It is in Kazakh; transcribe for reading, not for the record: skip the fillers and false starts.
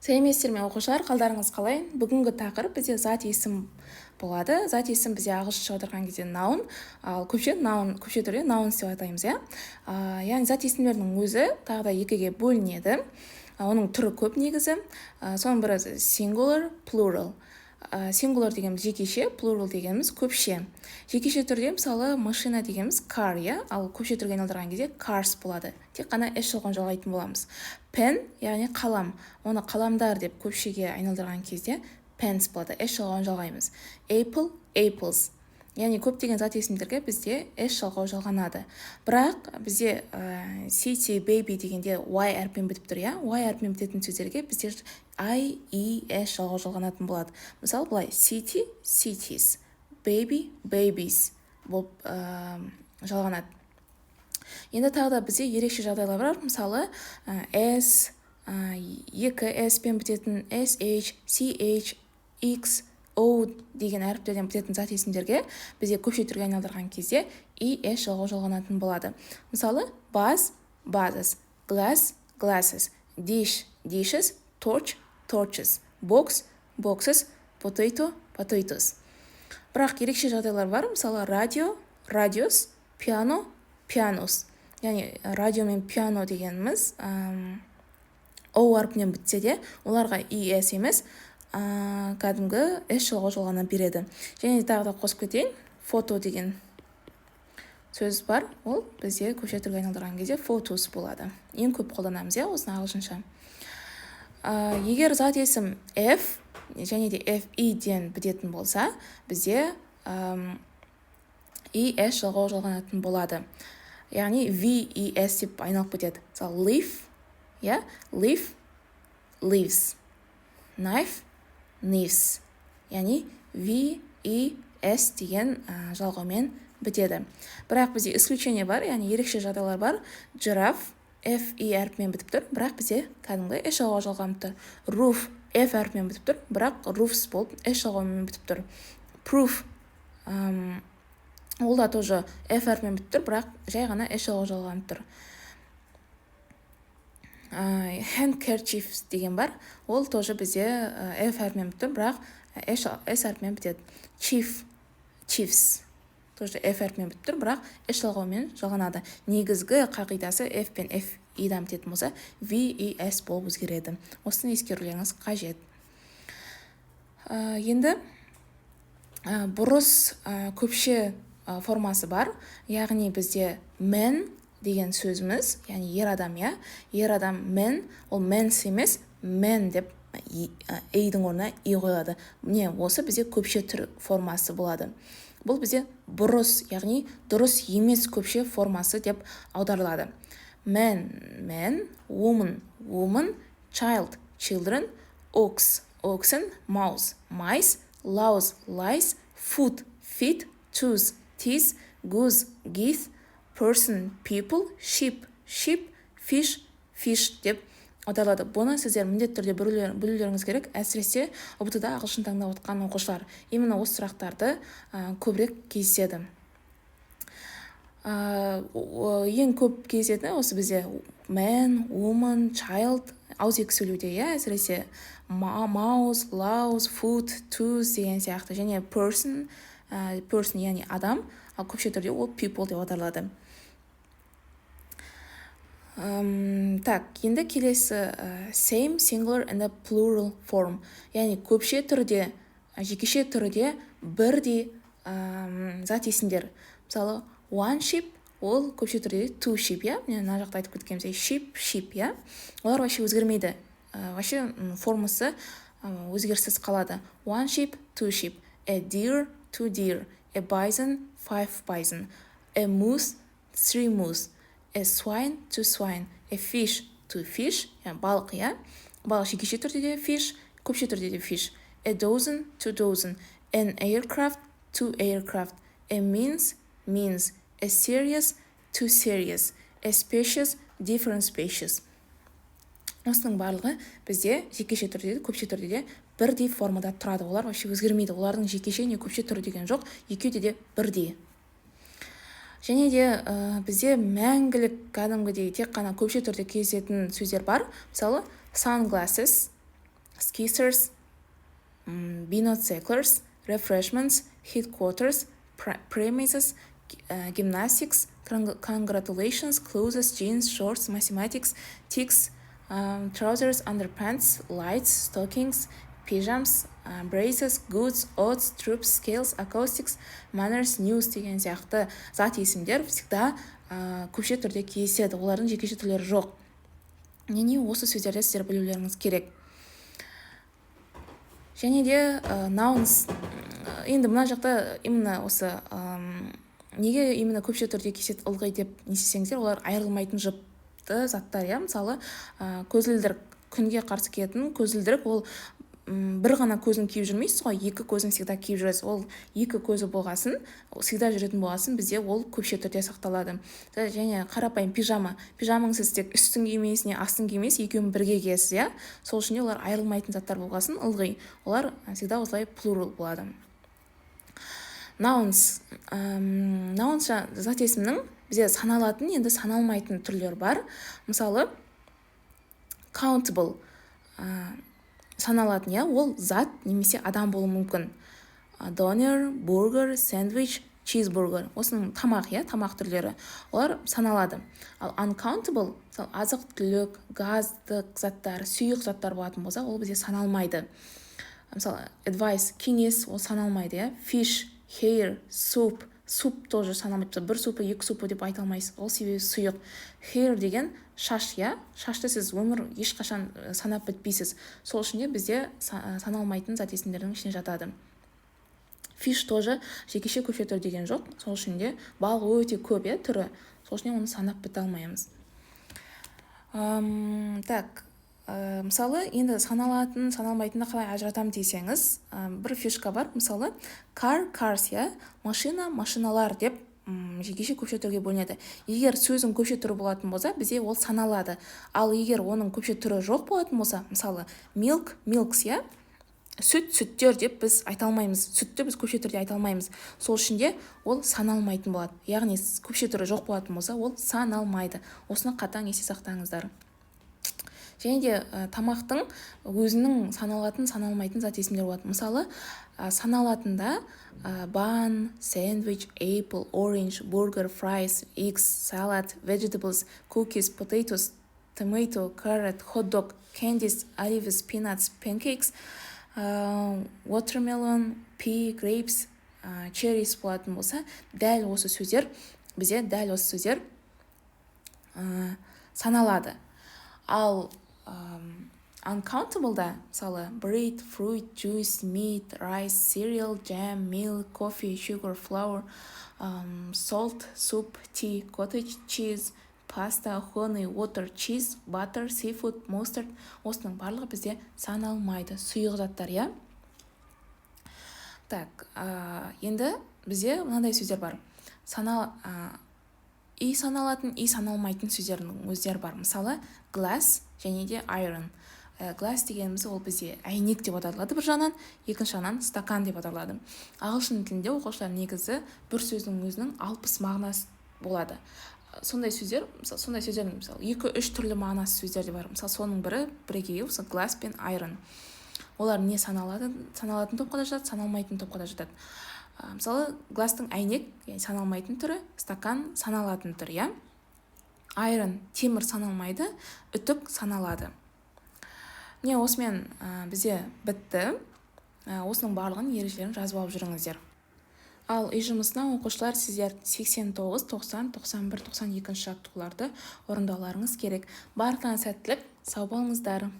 Сәлеметсіздер ме, оқушылар! Қалдарыңыз қалай? Бүгінгі тақырып бізде зат есім болады. Зат есім бізде ағылшынша аударған кезде noun, ал көпше noun, көпше түрде nouns деп атаймыз, иә. Яғни зат есімдердің өзі тағы да екіге бөлінеді. Оның түрі көп негізі. Соның бірі singular, plural. Singular дегеніміз жекеше, plural дегеніміз көпше. Жекеше түрде, мысалы, машина дегеніміз car, иә, ал көпше түрге айналдырған кезде cars болады, тек қана s жалғауын жалғайтын боламыз. Pen, яғни қалам, оны қаламдар деп көпшеге айналдырған кезде pens болады, s жалғауын жалғаймыз. Apple, apples. Яғни көптеген зат есімдерге бізде s жалғау жалғанады. Бірақ бізде city, baby дегенде y әрпімен бітіп тұр, иә. Y әрпімен бітетін сөздерге бізде i, e, s жалғау жалғанатын болады. Мысалы, былай: city, cities, baby, babies болып жалғанады. Енді тағы да бізде ерекше жағдайлар бар. Мысалы, s, екі s пен бітетін, sh, ch, x, o деген әріптерден бітетін зат есімдерге бізде көпше түрге айналдырған кезде e, s жалғау жалғанатын болады. Мысалы, bus, buses, glass, glasses, dish, dishes, torch, torches, box, boxes, potato, potatoes. Бірақ ерекше жағдайлар бар. Мысалы, radio, radios, piano, pianos. Яғни радио мен пиано дегеніміз о әрпінен бітсе де, оларға e, s емес, кәдімгі s жалғау жалғана береді. Және тағы да қосып кетейін, фото деген сөз бар, ол бізде көпше түрге айналдырған кезде photos болады. Ең көп қолданамыз, иә, осыны ағылшынша. Егер зат есім f және де f e-ден бітетін болса, бізде e, s жалғау жалғанатын болады, яғни v, e, s деп айналып кетеді. Мысалы, leaf, иә, leaf, leaves, knife, knives, яғни v, e, s деген жалғаумен бітеді. Бірақ бізде исключение бар, яғни ерекше жағдайлар бар. Giraffe f, e әрпімен бітіп тұр, бірақ бізде кәдімгі s жалғау жалғанып тұр. Roof f әрпімен бітіп тұр, бірақ roofs болып s жалғаумен бітіп тұр. Proof, ол да тоже f әрпімен бітіп тұр, бірақ жай ғана s жалғау жалғанып тұр. Handkerchief деген бар, ол тоже бізде f әрпімен бітіп тұр, бірақ s әрпімен бітеді. Chief, chiefs тоже f әрпімен бітіп тұр, бірақ s жалғаумен жалғанады. Негізгі қағидасы: f пен f e-дан бітетін болса, v, e, s болып өзгереді. Осыны ескерулеріңіз қажет. Енді бұрыс көпше формасы бар. Яғни бізде man деген сөзіміз, яғни ер адам, иә, ер адам man, ол mens емес, men деп a-дің орнына e қойылады. Міне, осы бізде көпше түр формасы болады. Бұл бізде бұрыс, яғни дұрыс емес көпше формасы деп аударылады. Man, men, woman, women, child, children, ox, oxen, mouse, mice, louse, lice, foot, feet, tooth, teeth, goose, geese, person, people, sheep, sheep, fish, fish деп аударылады. Бұны сіздер міндетті түрде білулеріңіз керек. Әсіресе ҰБТ да ағылшын таңдап отқан оқушылар, именно осы сұрақтарды көбірек кездеседі. Ең көп кездесетіні осы бізде man, woman, child ауызекі сөйлеуде, иә, әсіресе mouse, louse, foot, tooth деген сияқты және person, person, яғни адам, ал көпше түрде ол people деп аударылады. Так, енді келесі same singular and the plural form, яғни көпше түрде, жекеше түрде бірдей зат есімдер. Мысалы, one sheep, ол көпше түрде two sheep, иә. Міне, мына жақта айтып кеткеніміздей, sheep, sheep, иә, олар вообще өзгермейді, вообще формасы өзгеріссіз қалады. One sheep, two sheep, a deer, two deer, a bison, five bison, a moose, three moose, a swine, two swine, a fish, two fish, яғни балық, иә, балық жекеше түрде де fish, көпше түрде де fish, a dozen, two dozen, an aircraft, two aircraft, a means, means, a series, two series, a species, different species. Осының барлығы бізде жекеше түрде де, көпше түрде де бірдей формада тұрады. Олар вообще өзгермейді. Олардың жекеше не көпше түрі деген жоқ, екеуде де бірдей. Және де бізде мәңгілік, кәдімгідей тек қана көпше түрде кездесетін сөздер бар. Мысалы, sunglasses. Scissors, binoculars, refreshments, headquarters, premises, gymnastics, congratulations, clothes, jeans, shorts, mathematics, ticks, trousers, underpants, lights, stockings, pyjamas, braces, goods, oats, troops, scales, acoustics, manners, news деген сияқты зат есімдер всегда көпше түрде кездеседі, олардың жекеше түрлері жоқ. Яғни осы сөздерді сіздер білулеріңіз керек. Және де nouns. Енді мына жақта именно осы неге именно көпше түрде кездеседі ылғи деп не істесеңіздер, олар айырылмайтын жұпты заттар, иә. Мысалы, көзілдірік, күнге қарсы киетін көзілдірік, ол бір ғана көзін киіп жүрмейсіз ғой, екі көзін всегда киіп жүресіз. Ол екі көзі болғасын, всегда жүретін болғасын, бізде ол көпше түрде сақталады. Және қарапайым пижама, пижамаң сіз тек үстін кимейсіз, не астын кимейсіз, екеуін бірге киесіз, иә. Сол үшін де олар айырылмайтын заттар болғасын, ылғи олар всегда осылай plural болады. Nouns. Nouns, зат есімнің бізде саналатын, енді саналмайтын түрлері бар. Мысалы, countable, саналатын, иә, ол зат немесе адам болуы мүмкін: doner, burger, sandwich, cheeseburger. Осының тамақ, иә, тамақ түрлері, олар саналады. Ал uncountable, мысалы, азық түлік, газдық заттар, сұйық заттар болатын болса, ол бізде саналмайды. Мысалы, advice, кеңес, ол саналмайды, иә. Fish, hair, soup. Суп тоже саналмайды, бір супы, екі супы деп айта алмайсыз, ол себебі сұйық. Hair деген шаш, иә, шашты сіз өмір ешқашан санап бітпейсіз, сол үшін де бізде саналмайтын зат есімдердің ішіне жатады. Fish тоже жекеше, көпше түр деген жоқ, сол үшін де балық өте көп, иә, түрі, сол үшін оны санап біте алмаймыз. Так, мысалы, енді саналатын, саналмайтынды қалай ажыратамын десеңіз, бір фишка бар. Мысалы, car, cars, иә, машина, машиналар деп жекеше, көпше түрге бөлінеді. Егер сөздің көпше түрі болатын болса, бізде ол саналады. Ал егер оның көпше түрі жоқ болатын болса, мысалы, milk, milks, иә, сүт, сүттер деп біз айта алмаймыз, сүтті біз көпше түрде айта алмаймыз, сол үшін де ол саналмайтын болады. Яғни көпше түрі жоқ болатын болса, ол саналмайды. Осыны қатаң есте сақтаңыздар. Және де тамақтың өзінің саналатын, саналмайтын зат есімдері болады. Мысалы, саналатында bun, sandwich, apple, orange, burger, fries, eggs, salad, vegetables, cookies, potatoes, tomato, carrot, hot dog, candies, olives, peanuts, pancakes, watermelon, pea, grapes, cherries болатын болса, дәл осы сөздер бізде, дәл осы сөздер саналады. Ал uncountable, мысалы, bread, fruit, juice, meat, rice, cereal, jam, milk, coffee, sugar, flour, salt, soup, tea, cottage cheese, pasta, honey, water, cheese, butter, seafood, mustard, осының барлығы бізде саналмайды, сұйық заттар, иә. Так, енді бізде мынандай сөздер бар, санал и саналатын, и саналмайтын сөздердің өздері бар. Мысалы, glass және де iron. Glass дегеніміз ол бізде әйнек деп аударылады бір жағынан, екінші жағынан стакан деп аударылады. Ағылшын тілінде, оқушылар, негізі бір сөздің өзінің 60 мағынасы болады. Сондай сөздер, мысалы, сондай сөздердің, мысалы, екі үш түрлі мағынасы сөздер де бар. Мысалы, соның бірі бірегейі осы glass пен iron. Олар не саналады, саналатын топқа да жатады, саналмайтын топқа да жатады. Мысалы, glass тың әйнек, яғни саналмайтын түрі, стакан саналатын түрі, иә. Iron, темір саналмайды, үтік саналады. Міне, осымен бізде бітті. Осының барлығын ережелерін жазып алып жүріңіздер. Ал үй жұмысына, оқушылар, сіздер 89, 90, 91, 92 жаттығуларды орындауларыңыз керек. Барлықтарыңа сәттілік, сау болыңыздар!